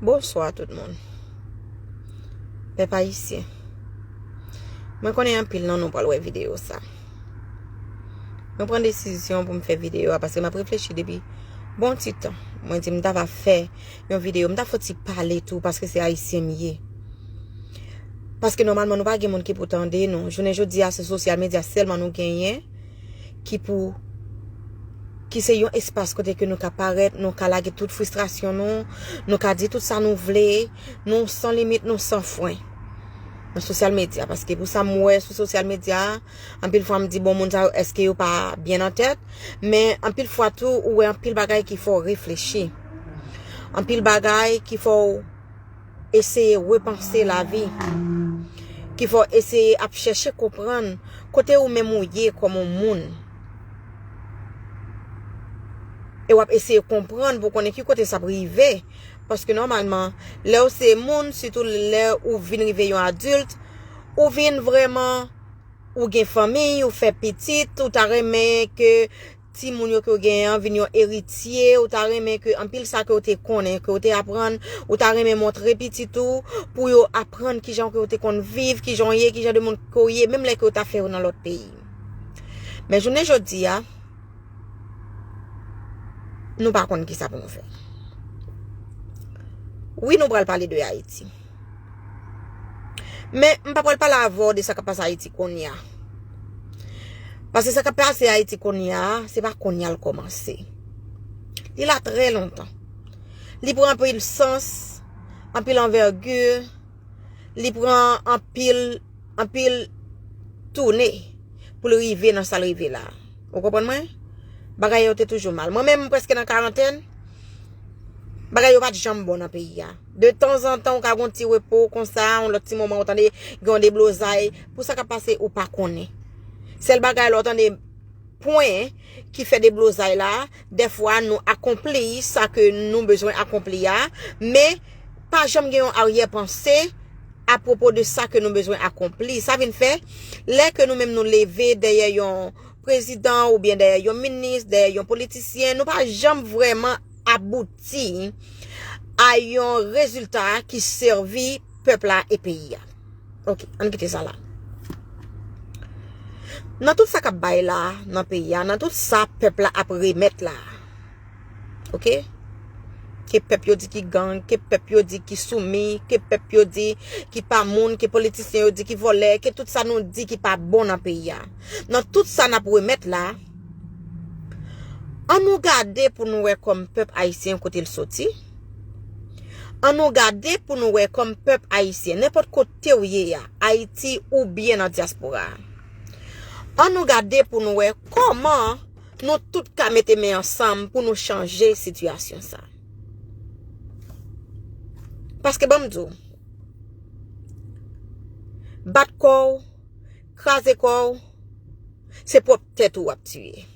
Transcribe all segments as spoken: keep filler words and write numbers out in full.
Bonswa tout moun. Pèp ayisyen. Mwen konnen anpil nan nou pral wè videyo sa. Mwen pran desizyon pou m fè videyo a paske m ap reflechi depi bon ti tan. Mwen di m ta va fè yon videyo, m ta foti pale tou paske se ayisyen m ye. Paske nòmalman nou pa gen moun ki pou tande nou. Jounen jodi a se sosyal medya sèlman nou genyen ki pou ki se yon espas kote ke nou ka parèt, nou ka lage tout fristrasyon nou, nou ka di tout sa nou vle, nou san limit, nou san fren. Nan sosyal medya, paske pou sa m wè sou sosyal medya, anpil fwa m di bon moun sa yo èske yo pa byen nan tèt, men anpil fwa tou ou wè anpil bagay ki fè w reflechi. Anpil bagay ki fè w eseye repanse lavi, ki fè w eseye ap chèche konprann kote ou menm ou ye kòm yon moun. E w ap eseye konprann pou konnen ki kote sa ap rive. Paske nòmalman, lè w se moun, sitou lè ou vin rive yon adilt, ou vin vrèman, ou gen fanmi, ou fè pitit, ou ta renmen ke timoun yo ke w genyen an vin yon eritye, ou ta renmen ke anpil sa ke w te konnen, ke w te aprann, ou ta renmen montre pitit ou, pou yo aprann kijan ke w te konn viv, kijan w ye, kijan de moun ke w ye, menm lè ke w ta fè yo nan lòt peyi. Men jounen jodi a, nou pa konn kisa pou nou fè. Wi, nou pral pale de Ayiti. Men, m pa pral pale avè w de sa k ap pase Ayiti kounye a. Paske sa k ap pase Ayiti kounye a, se pa kounye a l kòmanse. Li la trè lontan. Li pran anpil sans, anpil anvègi, li pran anpil, anpil tounen pou l rive nan sa l rive la. Ou konprann mwen? Bagay yo te toujou mal. Mwen menm, m prèske nan karantèn. Bagay yo pa t janm bon nan peyi a. De tanzantan, ou ka gon ti repo konsa, yon lòt ti moman, ou tande gen yon deblozay. Pou sa k ap pase, ou pa konnen. Sèl bagay la, ou tande pwen ki fè deblozay la, dèfwa nou akonpli sa ke nou bezwen akonpli a, men pa janm gen yon aryè panse apwopo de sa ke nou bezwen akonpli. Sa vin fè, lè ke nou menm nou leve dèyè yon prezidan oubyen dèyè yon minis, dèyè yon politisyen, nou pa janm vrèman abouti a yon rezilta ki sèvi pèp la e peyi a. Ok, ann kite sa la. Nan tout sa k ap bay la nan peyi a, nan tout sa pèp la ap remèt la, ok? Ke pèp yo di ki gang, ke pèp yo di ki soumi, ke pèp yo di ki pa moun, ke politisyen yo di ki vòlè, ke tout sa nou di ki pa bon nan peyi a. Nan tout sa n ap remèt la, ann nou gade pou nou wè kòm pèp ayisyen kote l soti. Ann nou gade pou nou wè kòm pèp ayisyen, nenpòt kote w ye a, Ayiti oubyen nan dyaspora a. Ann nou gade pou nou wè kòman nou tout ka mete men ansanm pou nou chanje sitiyasyon sa. Paske ban m di w, bat kò w, kraze kò w, se pwòp tèt ou w ap tiye.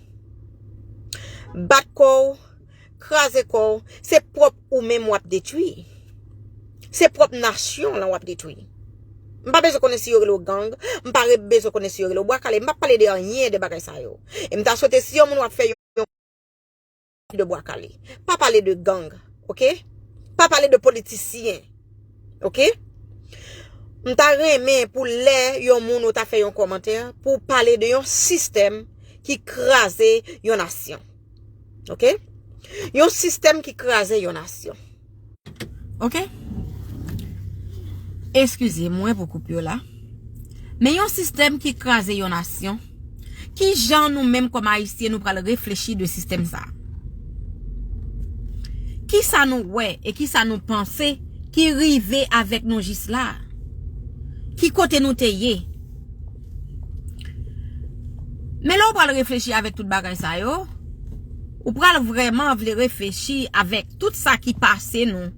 Bat kò w, kraze kò w, se pwòp ou menm w ap detwi. Se pwòp nasyon lan w ap detwi. M pa bezwen konnen si yo rele w gang, m pa re- bezwen konnen si yo rele w bwa kale, m pa pale de anyen de bagay sa yo. E m ta swete si yon moun w ap fè yon de bwa kale. Pa pale de gang, ok? Pa pale de politisyen, ok? M ta renmen pou lè yon moun ou ta fè yon kòmantè, pou w pale de yon sistèm ki kraze yon nasyon, ok? Yon sistèm ki kraze yon nasyon. Ok? Eskize mwen pou koup yo la. Men yon sistèm ki kraze yon nasyon, ki jan nou menm kòm Ayisyen nou pral reflechi de sistèm sa? Kisa nou wè e kisa nou panse ki rive avèk nou jis la? Ki kote nou te ye? Men lè w pral reflechi avèk tout bagay sa yo, ou pral vrèman vle reflechi avèk tout sa ki pase nou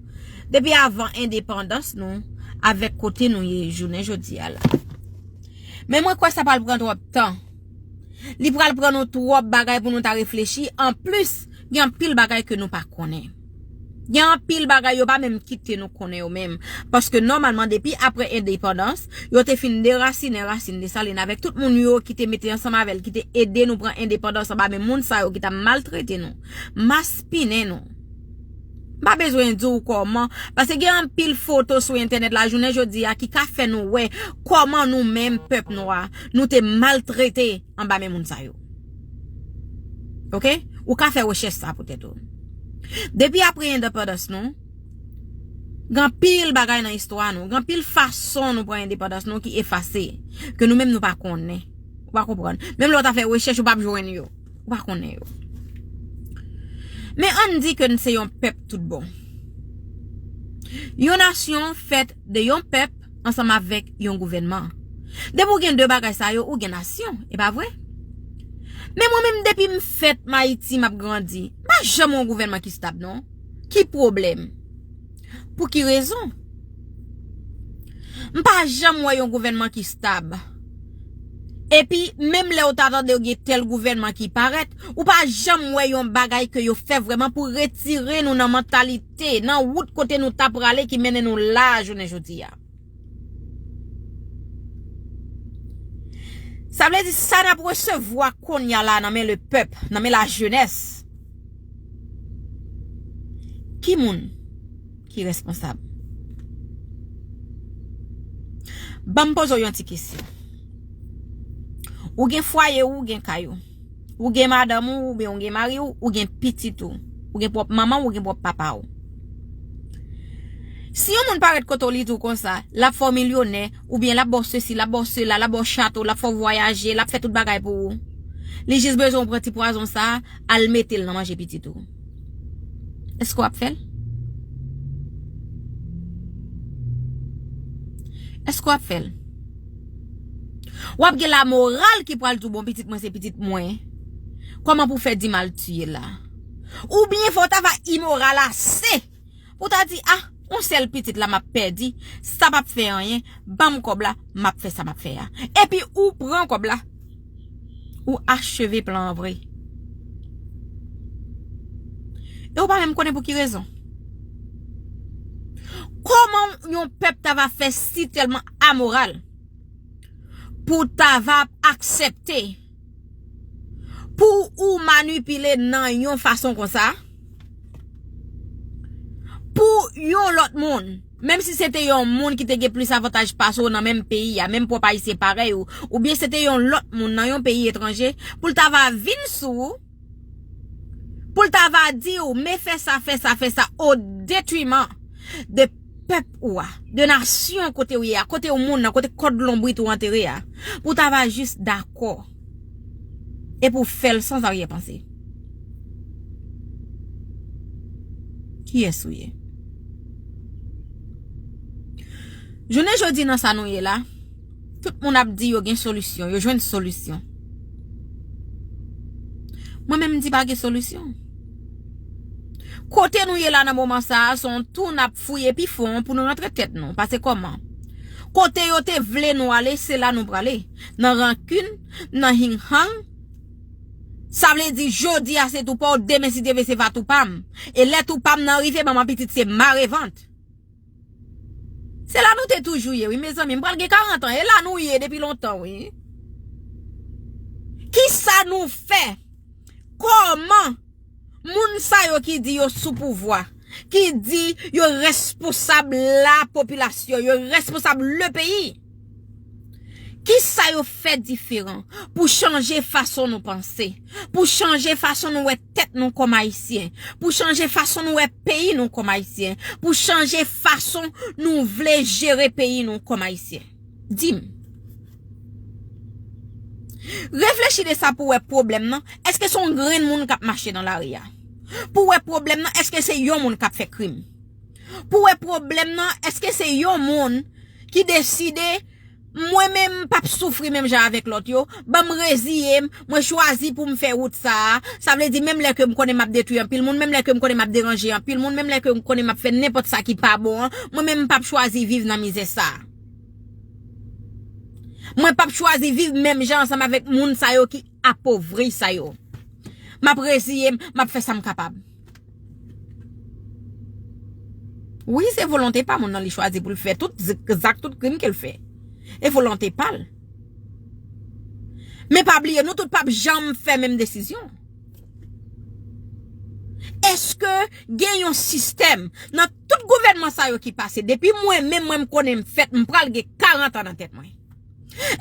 depi avan endepandans nou avèk kote nou ye jounen jodi a la. Men mwen kwè sa pral pran twòp tan. Li pral pran nou twòp bagay pou nou ta reflechi. Anplis, gen anpil bagay ke nou pa konnen. Gen anpil bagay yo pa menm kite nou konnen yo menm. Paske nòmalman, depi apre endepandans, yo te fin derasinen rasin Desalin avèk tout moun yo ki te mete ansanm avè l, ki te ede nou pran endepandans anba men moun sa yo ki t ap maltrete nou, maspinen nou. M pa bezwen di w kòman, paske gen anpil foto sou entènèt la jounen jodi a ki ka fè nou wè kòman nou menm pèp nwa, nou te maltrete anba men moun sa yo. Oke? Ou ka fè rechèch sa pou tèt ou. Depi apre endepandans nou, gen anpil bagay nan istwa nou, gen anpil fason nou pran endepandans nou ki efase, ke nou menm nou pa konnen. Ou pa konprann. Menm lè w ta fè rechèch, ou p ap jwenn yo. Ou pa konnen yo. Men ann di ke n se yon pèp tout bon. Yon nasyon fèt de yon pèp ansanm avèk yon gouvènman. Depi w gen de bagay sa yo, ou gen nasyon, e pa vre? Men mwen menm, depi m fèt, m Ayiti, m ap grandi, m pa janm wè yon gouvènman ki stab, non. Ki pwoblèm? Pou ki rezon? M pa janm wè yon gouvènman ki stab. Epi, menm lè w ta tande gen tèl gouvènman ki parèt, ou pa janm wè yon bagay ke yo fè vrèman pou retire nou nan mantalite, nan wout kote nou ta prale ki mennen nou la jounen jodi a. Sa vle di sa n ap resevwa kounye a la nan men lepèp, nan men lajenès. Ki moun ki responsab? Ban m poze w yon ti kesyon. Ou gen fwaye ou, ou gen kay ou. Ou gen madanm ou, oubyen ou gen mari ou, ou gen pitit ou. Ou gen pwòp manman ou, ou gen pwòp papa ou. Si yon moun parèt kote w, li di w konsa, l ap fè w milyonè, oubyen l ap ba w sesi, l ap ba w sela, l ap ba w chato, l ap fè w vwayaje, l ap fè tout bagay pou ou. Li jis bezwen w pran ti pwazon sa a, al mete l nan manje pitit ou. Èske w ap fè l? Èske w ap fè l? W ap gen lamoral ki pral di w, bon, pitit mwen se pitit mwen. Kòman pou w fè di m al tiye l la? Oubyen fò w ta va imoral ase pou w ta di, ah, yon sèl pitit la m ap pèdi, sa p ap fè anyen, ban m kòb la, m ap fè sa m ap fè a. Epi ou pran kòb la, ou acheve plan an vre. E ou pa menm konnen pou ki rezon. Kòman yon pèp ta va fè si tèlman amoral pou ta va aksepte pou ou manipile nan yon fason konsa pou yon lòt moun, menm si se te yon moun ki te gen plis avantaj pase w nan menm peyi a, menm pwòp Ayisyen parèy ou, oubyen se te yon lòt moun nan yon peyi etranje, pou l ta va vin sou ou, pou l ta va di w, men fè sa, fè sa, fè sa, o detriman de pèp ou a, de nasyon kote w ye a, kote w moun nan, kote kòd lonbrit ou antere a, pou w ta va jis dakò. E pou w fè l sans aryè panse. Kiyès ou ye? Jounen jodi nan sa nou ye la, tout moun ap di yo gen solisyon, yo jwenn solisyon. Mwen menm m di pa gen solisyon. Kote nou ye la nan moman sa a, se yon twou n ap fouye pi fon pou nou rantre tèt nou. Paske kòman? Kote yo te vle nou ale, se la nou prale. Nan rankin, nan hinghang. Sa vle di jodi a se twou pa w, demen si Dye vle se va twou pa m. E lè twou pa m nan rive, manman pitit se mare vant. Se la nou te toujou ye, wi, mezanmi. M pral gen karant an. E la nou ye depi lontan, wi. Kisa nou fè? Kòman moun sa yo ki di yo sou pouvwa, ki di yo responsab la popilasyon, yo responsab le peyi? Kisa yo fè diferan pou chanje fason nou panse, pou chanje fason nou wè tèt nou kòm Ayisyen, pou chanje fason nou wè peyi nou kòm Ayisyen, pou chanje fason nou vle jere peyi nou kòm Ayisyen? Di m. Reflechi de sa pou wè pwoblèm nan, èske se yon grenn moun k ap mache nan lari a? Pou wè pwoblèm nan, èske se yon moun k ap fè krim? Pou wè pwoblèm nan, èske se yon moun ki deside, mwen menm m p ap soufri menm jan avèk lòt yo, ban m reziye m, mwen chwazi pou m fè wout sa a, sa vle di menm lè ke m konnen m ap detwi anpil moun, menm lè ke m konnen m ap deranje anpil moun, menm lè ke m konnen m ap fè nenpòt sa ki pa bon an, mwen menm m p ap chwazi viv nan mizè sa a. Mwen p ap chwazi viv menm jan ansanm avèk moun sa yo ki apovri sa yo. M ap reziye m, m ap fè sa m kapab. Wi, se volonte pa moun nan li chwazi pou l fè tout z-, zak, tout krim ke l fè. E volonte pa l. Men pa bliye, nou tout p ap janm fè menm desizyon. Èske gen yon sistèm nan tout gouvènman sa yo ki pase, depi mwen menm, mwen m konnen m fèt, m pral gen karant an nan tèt mwen?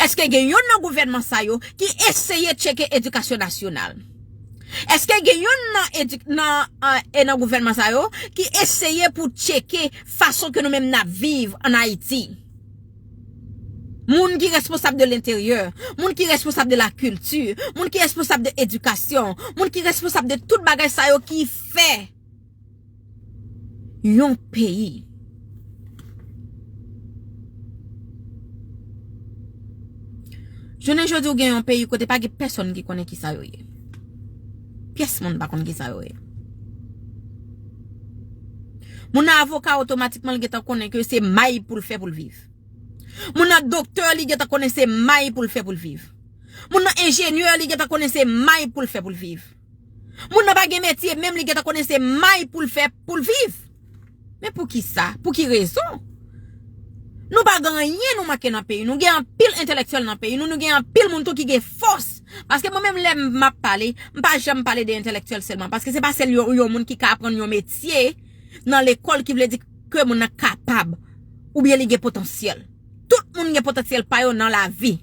Èske gen youn nan gouvènman sa yo ki eseye tcheke edikasyon nasyonal? Èske gen youn nan, edik- nan, eh, e nan gouvènman sa yo ki eseye pou tcheke fason ke nou menm n ap viv ann Ayiti? Moun ki responsab de lenteryè, moun ki responsab de lakilti, moun ki responsab de edikasyon, moun ki responsab de tout bagay sa yo ki fè yon peyi. Jounen jodi ou gen yon peyi kote pa gen pèsonn ki konnen ki sa yo ye. Pyès moun pa konn ki sa yo ye. Moun nan avoka, otomatikman li gentan konnen ke se may pou l fè pou l viv. Moun nan doktè, li gentan konnen se may pou l fè pou l viv. Moun nan enjenyè, li gentan konnen se may pou l fè pou l viv. Moun nan pa gen metye, menm li gentan konnen se may pou l fè pou l viv. Men poukisa? Pou ki rezon? Nou pa gen anyen nou manke nan peyi nou. Gen anpil entelektyèl nan peyi nou. Nou gen anpil moun tou ki gen fòs. Paske mwen menm lè m ap pale, m pa janm pale de entelektyèl sèlman. Paske se pa sèl yon, yon moun ki ka aprann yon metye nan lekòl ki vle di ke moun nan kapab. Oubyen li gen potansyèl. Tout moun gen potansyèl pa yo nan lavi.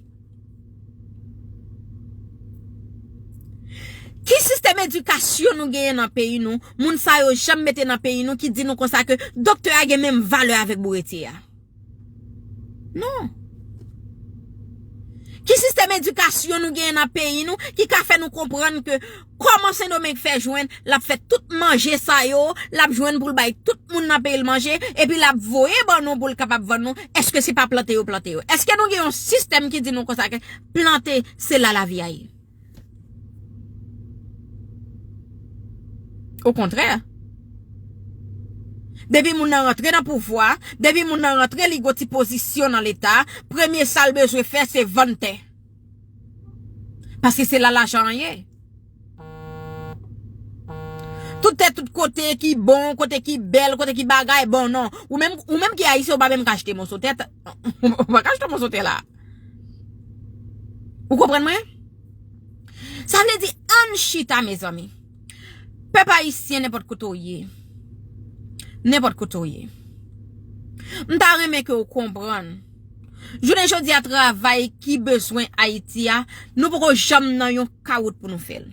Ki sistèm edikasyon nou genyen nan peyi nou? Moun sa yo janm mete nan peyi nou ki di nou konsa ke doktè a gen menm valè avèk bouretye a? Non. Ki sistèm edikasyon nou genyen nan peyi nou ki ka fè nou konprann ke kòman Sendomeng fè jwenn, l ap fè tout manje sa yo, l ap jwenn pou l bay tout moun nan peyi l manje, epi l ap voye ban nou pou l kapab vann nou? Èske se pa plante yo plante yo? Èske nou gen yon sistèm ki di nou konsa ke plante se la lavi a ye? Okontrè. Depi moun nan rantre nan pouvwa, depi moun nan rantre li gon ti pozisyon nan Leta, premye sa l bezwen fè se vann tè. Paske se la lajan an ye. Tout tè tout kote ki bon, kote ki bèl, kote ki bagay bon, non. Ou menm, ou menm ki ayisyen, ou pa menm ka achte moso tè, ou pa ka achte moso tè la. Ou konprann mwen? Sa vle di, ann chita, mezanmi. Pèp ayisyen, nenpòt kote w ye. Nenpòt kote w ye. M ta renmen ke w konprann. Jounen jodi a, travay ki bezwen Ayiti a, nou poko janm nan yon kawout pou nou fè l.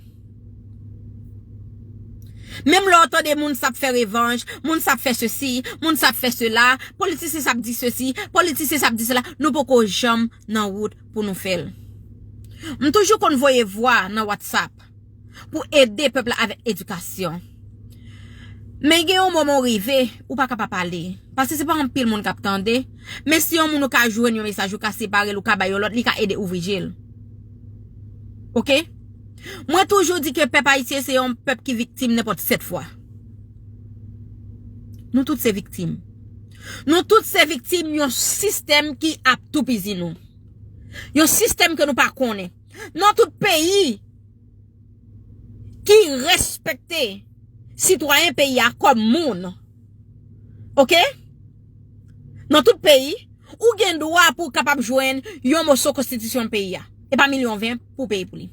Menm lè w tande moun sa ap fè revanj, moun sa ap fè sesi, moun sa ap fè sela, politisyen sa ap di sesi, politisyen sa ap di sela, nou poko janm nan wout pou nou fè l. M toujou konn voye vwa nan WhatsApp pou ede pèp la avèk edikasyon. Men gen yon moman w rive, ou pa ka pa pale. Paske se pa anpil moun k ap tande. Men si yon moun ou ka jwenn yon mesaj, ou ka separe l, ou ka bay yon lòt, li ka ede ouvri je l. Oke? Mwen toujou di ke pèp ayisyen se yon pèp ki viktim nenpòt sèt fwa. Nou tout se viktim. Nou tout se viktim yon sistèm ki ap toupizi nou. Yon sistèm ke nou pa konnen. Nan tout peyi ki respekte sitwayen peyi a kòm moun. Oke? Nan tout peyi, ou gen dwa pou w kapab jwenn yon moso konstitisyon peyi a. E pa milyon ven pou w peye pou li.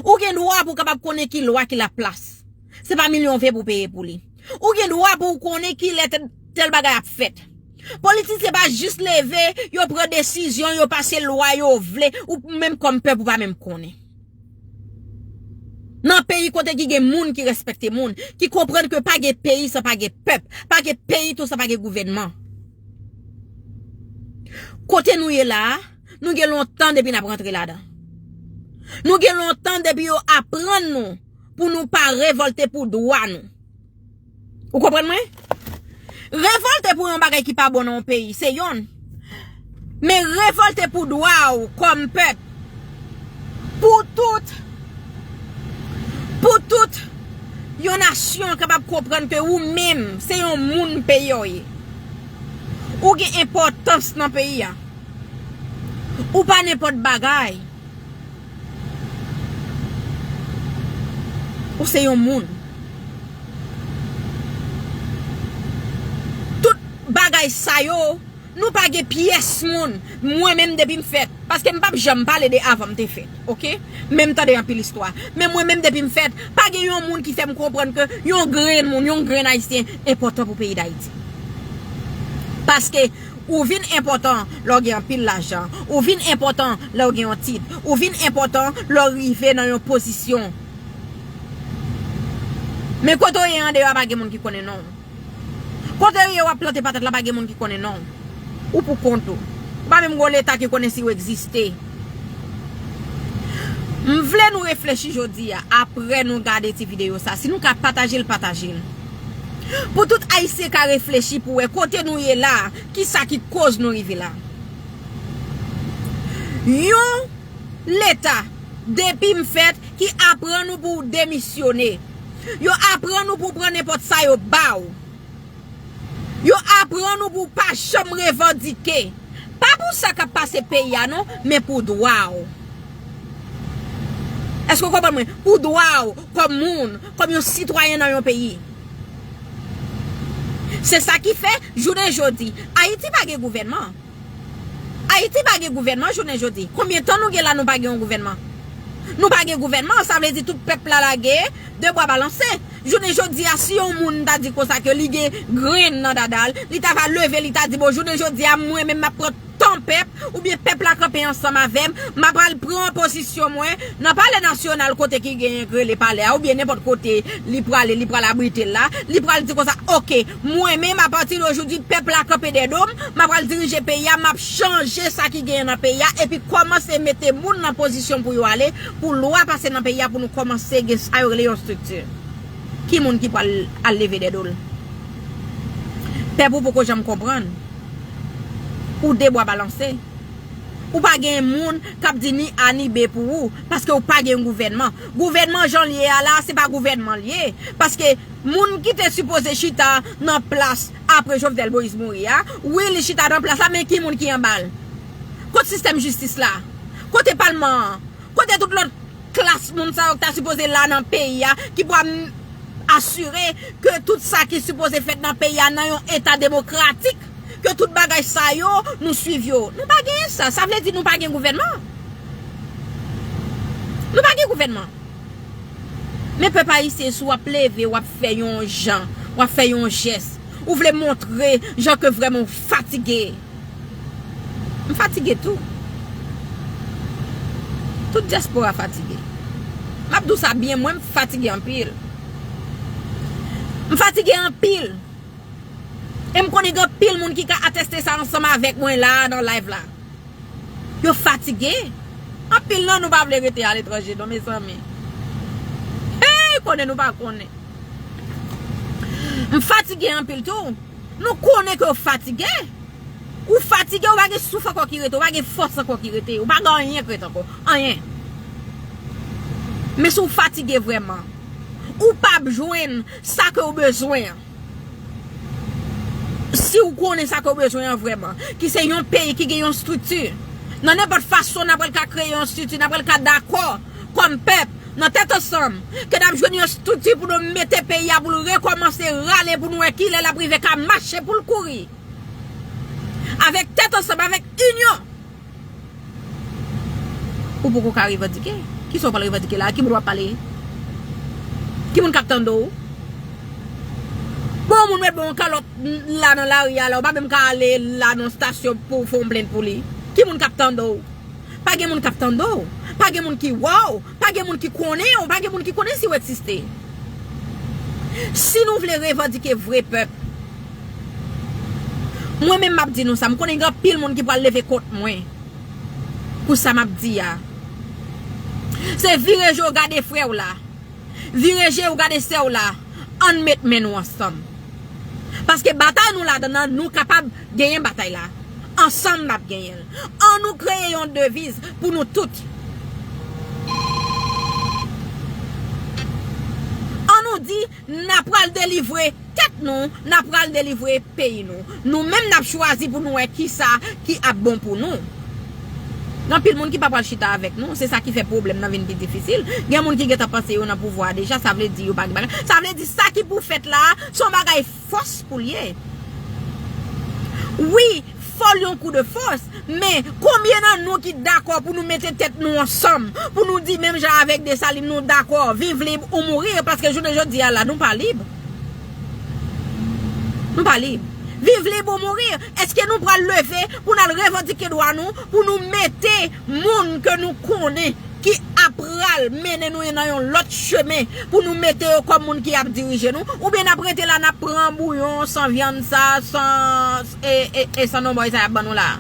Ou gen dwa pou w kapab konnen ki lwa ki laplas. Se pa milyon ven pou w peye pou li. Ou gen dwa pou w konnen ki lè tèl, tèl bagay ap fèt. Politisyen pa jis leve, yo pran desizyon, yo pase lwa yo vle, ou menm kòm pèp ou pa menm konnen. Nan peyi kote ki gen moun ki respekte moun, ki konprann ke pa gen peyi san pa gen pèp, pa gen peyi tou san pa gen gouvènman. Kote nou ye la a, nou gen lontan depi n ap rantre ladan. Nou gen lontan depi yo aprann nou pou nou pa revòlte pou dwa nou. Ou konprann mwen? Revòlte pou yon bagay ki pa bon nan yon peyi, se yonn. Men revòlte pou dwa w kòm pèp, pou tout, pou tout yon nasyon kapab konprann ke ou menm, se yon moun peyi w ye. Ou gen enpòtans nan peyi a. Ou pa nenpòt bagay. Ou se yon moun. Tout bagay sa yo, nou pa gen pyès moun. Mwen menm depi m fèt, Paske m p ap janm pale de avan m te fèt, oke? Men m tande anpil istwa. Men mwen menm depi m fèt, pa gen yon moun ki fè m konprann ke yon grenn moun, yon grenn ayisyen enpòtan pou peyi Dayiti. Paske ou vin enpòtan lè w gen anpil lajan. Ou vin enpòtan lè w gen yon tit. Ou vin enpòtan lè w rive nan yon pozisyon. Men kote w ye andeyò a, pa gen moun ki konnen non w. Kote w ye w ap plante patat la, pa gen moun ki konnen non w. Ou pou kont ou. Ou pa menm gen yon leta ki konnen si w egziste. M vle nou reflechi jodi a, apre nou gade ti videyo sa. Si nou ka pataje l, pataje l. Pou tout ayisyen ka reflechi pou wè kote nou ye la, kisa ki koz nou rive la. Yon leta, depi m fèt, ki aprann ou pou w demisyone. Yo aprann ou pou w pran nenpòt sa yo ba w. Yo aprann ou pou w pa janm revandike. Pa pou sa k ap pase peyi a non, men pou dwa w. Èske w konprann mwen? Pou dwa w kòm moun, kòm yon sitwayen nan yon peyi. Se sa ki fè, jounen jodi, Ayiti pa gen gouvènman. Ayiti pa gen gouvènman jounen jodi. Konbyen tan nou gen la nou pa gen yon gouvènman? Nou pa gen gouvènman, sa vle di tout pèp la lage, de bwa balanse. Jounen jodi a, si yon moun ta di konsa ke li gen grenn nan dada l, li ta va leve, li ta di, bon, jounen jodi a, mwen menm m ap pran tan pèp, oubyen pèp la kanpe ansanm avè m, m ap al pran pozisyon mwen nan palè nasyonal kote ki genyen k rele palè a, oubyen nenpòt kote li prale, li pral abrite l la, li pral di konsa, oke, mwen menm, apati de jodi, pèp la kanpe dèyè do m, m ap pral dirije peyi a, m ap chanje sa ki genyen nan peyi a, epi kòmanse mete moun nan pozisyon pou yo ale, pou lwa pase nan peyi a, pou nou kòmanse gen sa yo rele yon estrikti. Ki moun ki pral al leve dèyè do l? Pèp ou poko janm konprann. Ou de bwa balanse. Ou pa gen moun k ap di ni A ni B pou ou, paske ou pa gen gouvènman. Gouvènman jan l ye a la, se pa gouvènman l ye. Paske moun ki te sipoze chita nan plas apre Jovenel Moïse mouri a, wi, li chita nan plas la, men ki moun ki anba l? Kot sistèm jistis la? Kote palman an? Kote tout lòt klas moun sa yo ki ta sipoze la nan peyi a, ki pou asire ke tout sa ki sipoze fèt nan peyi a nan yon eta demokratik, ke tout bagay sa yo, nou swiv yo? Nou pa genyen sa. Sa vle di nou pa gen gouvènman. Nou pa gen gouvènman. Men pèp ayisyen, si w ap leve, w ap fè yon jan, w ap fè yon jès, ou vle montre jan ke vrèman w fatige. M fatige tou. Tout dyaspora fatige. M ap di w sa byen, mwen m fatige anpil. M fatige anpil. E m konnen gen anpil moun ki ka ateste sa ansanm avèk mwen la, nan live la. Yo fatige. Anpil nan nou pa vle rete aletranje, non, mezanmi. Hey, konnen nou pa konnen. M fatige anpil tou. Nou konnen ke w fatige. Ou fatige, ou pa gen souf ankò ki rete, ou pa gen fòs ankò ki rete, ou pa gen anyen k rete ankò. Anyen. Men si w fatige vrèman, ou p ap jwenn sa ke w bezwen an. Si w konnen sa ke w bezwen an vrèman, ki se yon peyi ki gen yon estrikti, nan nenpòt fason n ap pral ka kreye yon estrikti, n ap pral ka dakò kòm pèp, nan tèt ansanm, ke n ap jwenn yon estrikti pou nou mete peyi a, pou l rekòmanse rale, pou nou wè kilè l ap rive ka mache pou l kouri. Avèk tèt ansanm, avèk inyon. Ou poko ka revandike. Kisa w pral revandike la? Ki moun w ap pale? Ki moun k ap tande w? Bon, moun met bon kalòt la nan lari a la, ou pa menm ka ale la nan stasyon pou w fè yon plent pou li. Ki moun k ap tande w? Pa gen moun k ap tande w. Pa gen moun ki wè w. Pa gen moun ki konnen w. Pa gen moun ki konnen si w egziste. Si nou vle revandike vre pèp, mwen menm m ap di nou sa, m konnen gen anpil moun ki pral leve kont mwen pou sa m ap di a. Se vire je w gade frè w la. Vire je w gade sè w la. Ann met men nou ansanm. Paske batay nou ladan nan, nou kapab genyen batay la. Ansanm n ap genyen l. Ann nou kreye yon deviz pou nou tout. Ann nou di, n ap pral delivre tèt nou, n ap pral delivre peyi nou. Nou menm n ap chwazi pou nou wè kisa ki ap bon pou nou. Gen anpil moun ki pa pral chita avèk nou, se sa ki fè pwoblèm nan vin pi difisil. Gen moun ki gentan panse yo nan pouvwa a deja, sa vle di yo pa gen bagay. Sa vle di sa ki pou fèt la, se yon bagay fòs pou l ye. Wi, Fò l yon kou de fòs, men konbyen nan nou ki dakò pou nou mete tèt nou ansanm, pou nou di menm jan avèk Desalin nou dakò, viv lib ou mourir, paske jounen jodi a la nou pa lib. Nou pa lib. Viv lib ou mourir. Èske nou pral leve pou n al revandike dwa nou, pou nou mete moun ke nou konnen ki ap pral mennen nou nan yon lòt chemen pou nou mete yo kòm moun ki ap dirije nou, oubyen n ap rete la, n ap pran bouyon san vyann sa, san, e, e, e san nonbòy sa y ap ban nou la?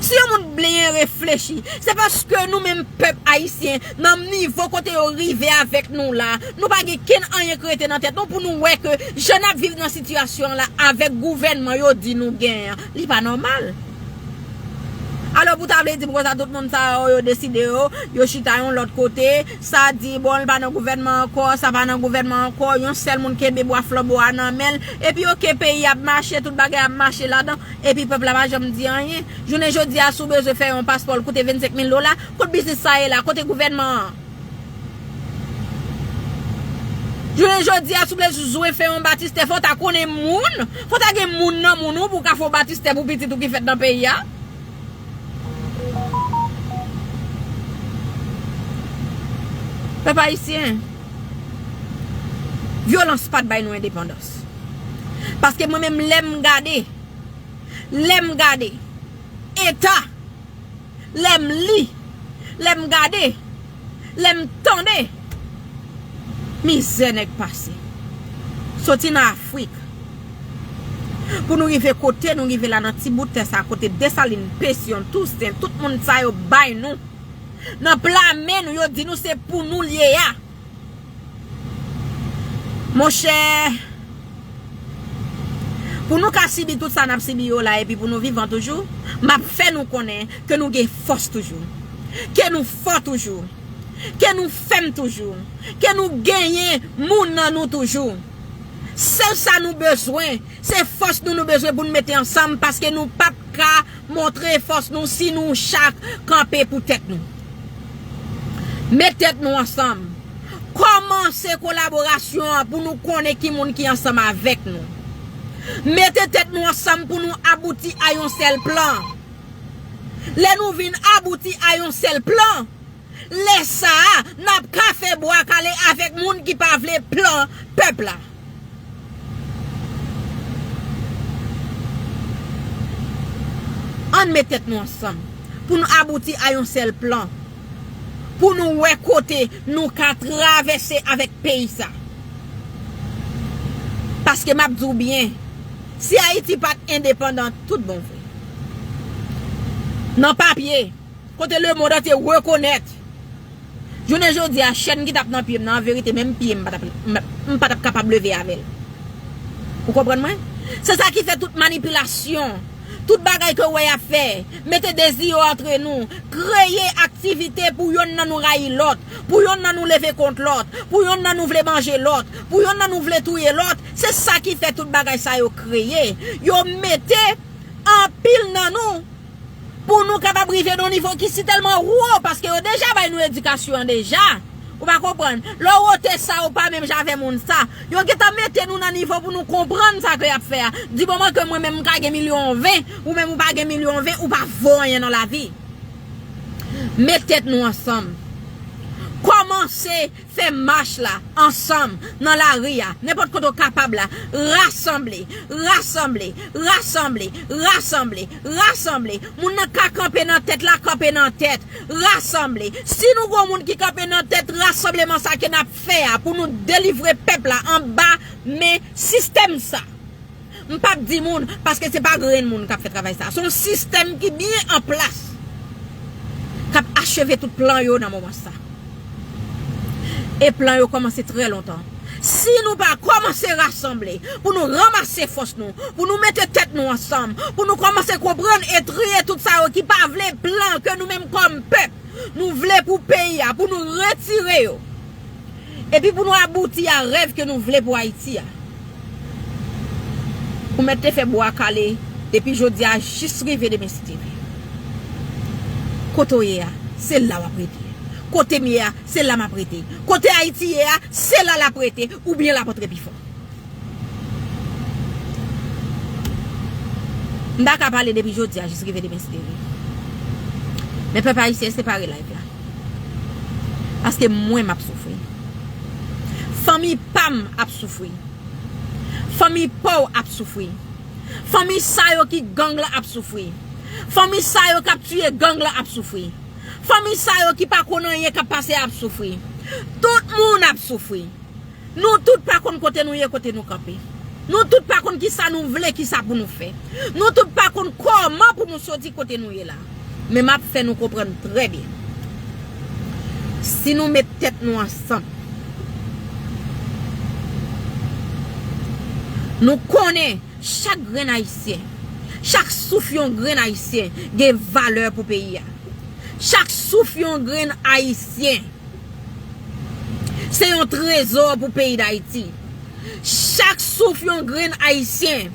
Si yon moun byen reflechi, se paske nou menm pèp ayisyen, nan nivo kote yo rive avèk nou la, nou pa gen kenn anyen k rete nan tèt nou pou nou wè ke jan n ap viv nan sitiyasyon an la avèk gouvènman yo di nou genyen an, li pa nòmal. Alò, pou ta vle di m konsa, tout moun sa yo, yo deside yo, yo chita yon lòt kote, sa di, bon, l pa nan gouvènman ankò, sa pa nan gouvènman ankò, yon sèl moun kenbe bwa flanbo a nan men l, epi oke, peyi ap mache, tout bagay ap mache ladan, epi pèp la pa janm di anyen. Jounen jodi a, si w bezwen fè yon paspò, l koute vennsenk mil dola, kot biznis sa ye la, kote gouvènman an? Jounen jodi a, si w vle bezwen fè yon batistè, fò w ta konnen moun, fò w ta gen moun nan moun ou pou w ka fè yon batistè pou pitit ou ki fèt nan peyi a. Pèp ayisyen, vyolans pa t bay nou endepandans. Paske mwen menm, lè m gade, lè m gade eta, lè m li, lè m gade, lè m tande, mizè nèg pase. Soti nan Afrik, pou nou rive kote nou rive la, nan ti bout tè sa, kote Desalin, Pesyon, Tousen, tout moun sa yo bay nou. Nan pla men nou, yo di nou se pou nou l ye a. Monchè, pou nou ka sibi tout sa n ap sibi yo la, epi pou nou vivan toujou, m ap fè nou konnen ke nou gen fòs toujou, ke nou fò toujou, ke nou fèm toujou, ke nou genyen moun nan nou toujou. Sèl sa nou bezwen, se fòs nou nou bezwen pou nou mete ansanm, paske nou p ap ka montre fòs nou si nou chak kanpe pou tèt nou. Met tèt nou ansanm. Kòmanse kolaborasyon an pou nou konnen ki moun ki ansanm avèk nou. Mete tèt nou ansanm pou nou abouti a yon sèl plan. Lè nou vin abouti a yon sèl plan, lè sa a, n ap ka fè bwa kale avèk moun ki pa vle plan pèp la. Ann met tèt nou ansanm pou nou abouti a yon sèl plan, pou nou wè kote nou ka travèse avèk peyi sa. Paske m ap di w byen, si Ayiti pa t endepandan tout bon vre, nan papye, kote lemonn antye rekonèt, jounen jodi a, chèn ki t ap nan pye m nan, an verite, menm pye m pa t ap, m, m pa t ap kapab leve avè l. Ou konprann mwen? Se sa ki fè tout manipilasyon, tout bagay ke w wè y ap fè, mete dezi yo antre nou, kreye aktivite pou yonn nan nou rayi lòt, pou yonn nan nou leve kont lòt, pou yonn nan nou vle manje lòt, pou yonn nan nou vle touye lòt, se sa ki fè tout bagay sa yo kreye. Yo mete anpil nan nou pou nou kapab rive nan yon nivo ki sitèlman wo, paske yo deja bay nou edikasyon an deja. Ou pa konprann? Lè w wote sa, ou pa menm jan avè moun sa. Yo gentan mete nou nan nivo pou nou konprann sa ke y ap fè a. Di moman ke mwen menm m ka gen milyon ven, ou menm ou pa gen milyon ven, ou pa vo anyen nan lavi. Met tèt nou ansanm. Kòmanse fè mach la ansanm nan lari a, nenpòt kote w kapab la. Rasanble, rasanble, rasanble, rasanble, rasanble. Moun nan ka kanpe nan tèt la, kanpe nan tèt. Rasanble. Si nou gon moun ki kanpe nan tèt rasanbleman sa ke n ap fè a pou nou delivre pèp la anba men sistèm sa. M p ap di moun, paske se pa grenn moun k ap fè travay sa. Se yon sistèm ki byen an plas k ap acheve tout plan yo nan moman sa. E plan yo kòmanse trè lontan. Si nou pa kòmanse rasanble, pou nou ranmase fòs nou, pou nou mete tèt nou ansanm, pou nou kòmanse konprann e triye tout sa yo ki pa vle plan ke nou menm kòm pèp, nou vle pou peyi a, pou nou retire yo. Epi pou nou abouti a rèv ke nou vle pou Ayiti a. Ou mèt te fè bwa kale depi jodi a jis rive demen si Dye vle. Kote w ye a, se la w ap rete. Kote m ye a, se la m ap rete. Kote Ayiti ye a, se la l ap rete, oubyen l ap antre pi fon. M ta ka pale depi jodi a jis rive demen si Dye vle. Men pèp ayisyen, separe live la. Paske mwen m ap soufri. Fanmi pa m ap soufri. Fanmi pa w ap soufri. Fanmi sa yo ki gang la ap soufri. Fanmi sa yo k ap tiye gang la ap soufri. Fanmi sa yo ki pa konn anyen k ap pase ap soufri. Tout moun ap soufri. Nou tout pa konn kote nou ye, kote nou kanpe. Nou tout pa konn kisa nou vle, kisa pou nou fè. Nou tout pa konn kòman pou nou soti kote nou ye la. Men m ap fè nou konprann trè byen. Si nou met tèt nou ansanm, nou konnen chak grenn ayisyen, chak souf yon grenn ayisyen gen valè pou peyi a. Chak souf yon grenn ayisyen se yon trezò pou peyi Dayiti. Chak souf yon grenn ayisyen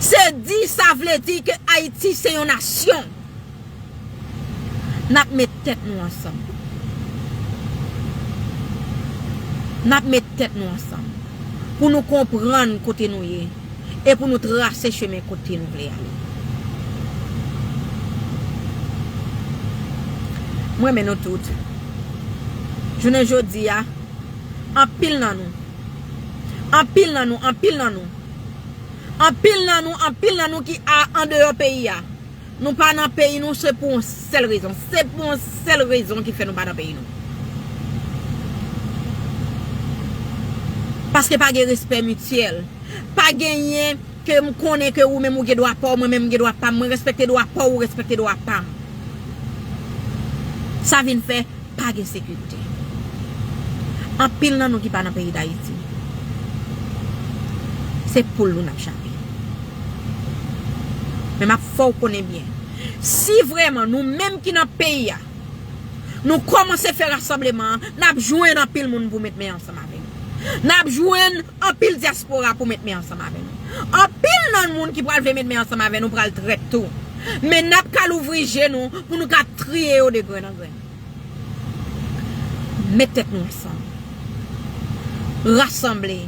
se di sa vle di ke Ayiti se yon nasyon. N ap met tèt nou ansanm. N ap met tèt nou ansanm pou nou konprann kote nou ye e pou nou trase chemen kote nou vle ale. Mwen renmen nou tout. Jounen jodi a, anpil nan nou, anpil nan nou, anpil nan nou, anpil nan nou, anpil nan nou ki a, andeyò peyi a, nou pa nan peyi nou, se pou yon sèl rezon. Se pou yon sèl rezon ki fè nou pa nan peyi nou. Paske pa gen respè mityèl. Pa genyen ke m konnen ke ou menm ou gen dwa pa w, mwen menm m gen dwa pa m, mwen respekte dwa pa w, ou respekte dwa pa m. Sa vin fè pa gen sekirite. Anpil nan nou ki pa nan peyi Dayiti, se poul nou n ap chape. Men m ap fè w konnen byen, si vrèman nou menm ki nan peyi a, nou kòmanse fè rasanbleman an, n ap jwenn anpil moun pou met men ansanm avè nou. N ap jwenn anpil dyaspora pou met men ansanm avè nou. Anpil nan moun ki pral vle met men ansanm avè nou pral trèt tou. Men n ap ka louvri je nou pou nou ka triye yo de grenn an grenn. Met tèt nou ansanm. Rasanble.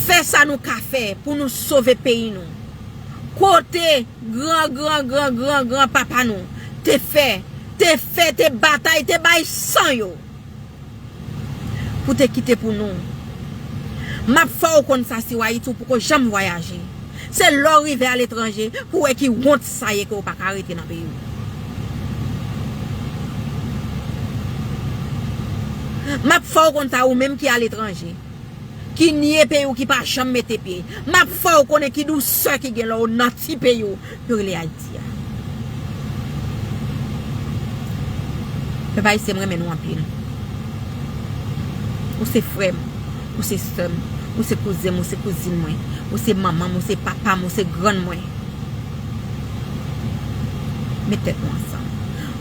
Fè sa nou ka fè pou nou sove peyi nou. Kote gran, gran, gran, gran, gran papa nou te fè, te fè, te batay, te bay san yo pou te kite pou nou. M ap fè w konn sa, si w Ayiti, ou poko janm vwayaje. Se lè w rive aletranje pou w wè ki wont sa ye ke w pa ka rete nan peyi w. M ap fè w konn sa, ou menm ki aletranje, ki nye peyi w, ki pa janm mete pye. M ap fè w konnen ki dousè ki gen lè w nan ti peyi w yo rele Ayiti a. Pèp ayisyen, m renmen nou anpil. Ou se frè m, ou se sè m, ou se kouzen m, ou se kouzin mwen, ou se manman m, ou se papa m, ou se grann mwen. Met tèt nou ansanm.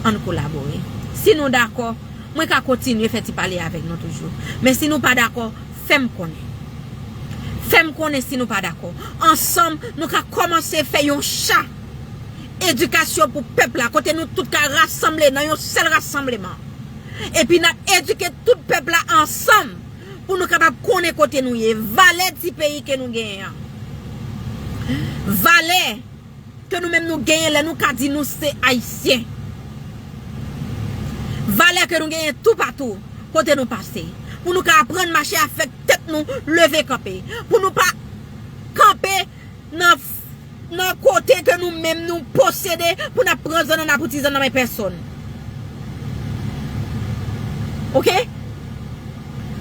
Ann kolabore. Si nou dakò, mwen ka kontinye fè ti pale avèk nou toujou. Men si nou pa dakò, fè m konnen. Fè m konnen si nou pa dakò. Ansanm, nou ka kòmanse fè yon cha edikasyon pou pèp la, kote nou tout ka rasanble nan yon sèl rasanbleman. Epi n ap edike tout pèp la ansanm pou nou kapab konnen kote nou ye, valè ti peyi ke nou genyen an. Valè ke nou menm nou genyen lè nou ka di nou se Ayisyen. Valè ke nou genyen toupatou kote nou pase. Pou nou ka aprann mache avèk tèt nou leve kanpe. Pou nou pa kanpe nan, nan kote ke nou menm nou posede pou n ap pran zannann, n ap itilize nan men pèsonn. Oke?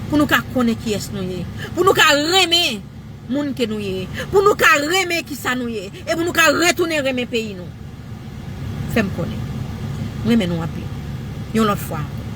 Pou nou ka konnen kiyès nou ye. Pou nou ka renmen moun ke nou ye, pou nou ka renmen kisa nou ye, e pou nou ka retounen renmen peyi nou. Fè m konnen. M renmen nou anpil. Yon lòt fwa ankò.